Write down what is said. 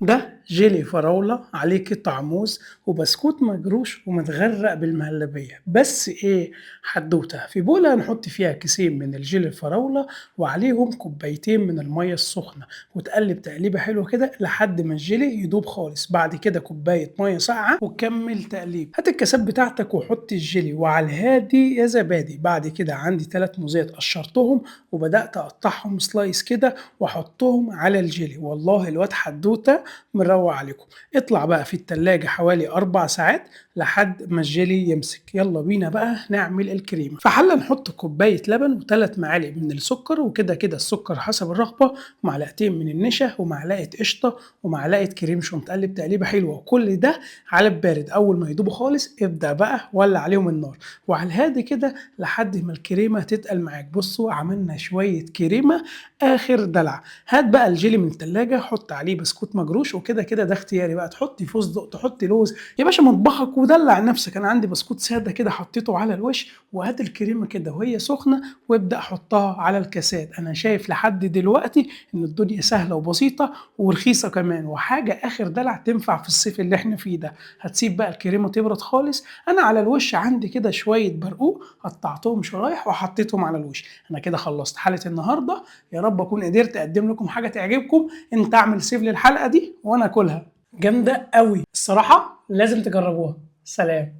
ده جيلي فراولة عليه قطع موز وبسكوت مجروش ومتغرق بالمهلبية. بس ايه حدوتة؟ في بولة هنحط فيها كيسين من الجيلي الفراولة وعليهم كوبايتين من المية السخنة، وتقلب تقليبة حلوة كده لحد ما الجيلي يدوب خالص. بعد كده كوباية مية ساقعة وكمل تقليب. هات الكاسات بتاعتك وحط الجيلي، وعلى الهادي يا زبادي. بعد كده عندي 3 موزات قشرتهم وبدأت أقطعهم slice كده وأحطهم على الجيلي. والله الواد حدوتة مروق عليكم. اطلع بقى في التلاجة حوالي 4 ساعات لحد ما الجيلي يمسك. يلا بينا بقى نعمل الكريمة. في حلة نحط كوباية لبن وثلاث معالق من السكر، وكده كده السكر حسب الرغبة، ومعلقتين من النشا ومعلقة قشطة ومعلقة كريم شانتيه. تقلب تقليبة حلوة، وكل ده على البارد. أول ما يدوبوا خالص ابدأ بقى ولع عليهم النار وعلى الهادي كده لحد ما الكريمة تتقل معاك. بصوا عملنا شوية كريمة آخر دلع. هات بقى الجيلي من التلاجة، حط عليه بسكوت مجروش، وكده كده ده اختياري بقى، تحطي فستق تحطي لوز يا باشا، مطبخك ودلع نفسك. انا عندي بسكوت ساده كده حطيته على الوش، وهات الكريمة كده وهي سخنة وابدا حطها على الكاسات. انا شايف لحد دلوقتي ان الدنيا سهلة وبسيطة ورخيصه كمان، وحاجه اخر دلع تنفع في الصيف اللي احنا فيه ده. هتسيب بقى الكريمة تبرد خالص. انا على الوش عندي كده شوية برقوق قطعتهم شرايح وحطيتهم على الوش. انا كده خلصت حلقة النهارده، يا رب اكون قدرت اقدم لكم حاجة تعجبكم. انت اعمل save للحلقة دي وانا اكلها، جامدة قوي الصراحة، لازم تجربوها. سلام.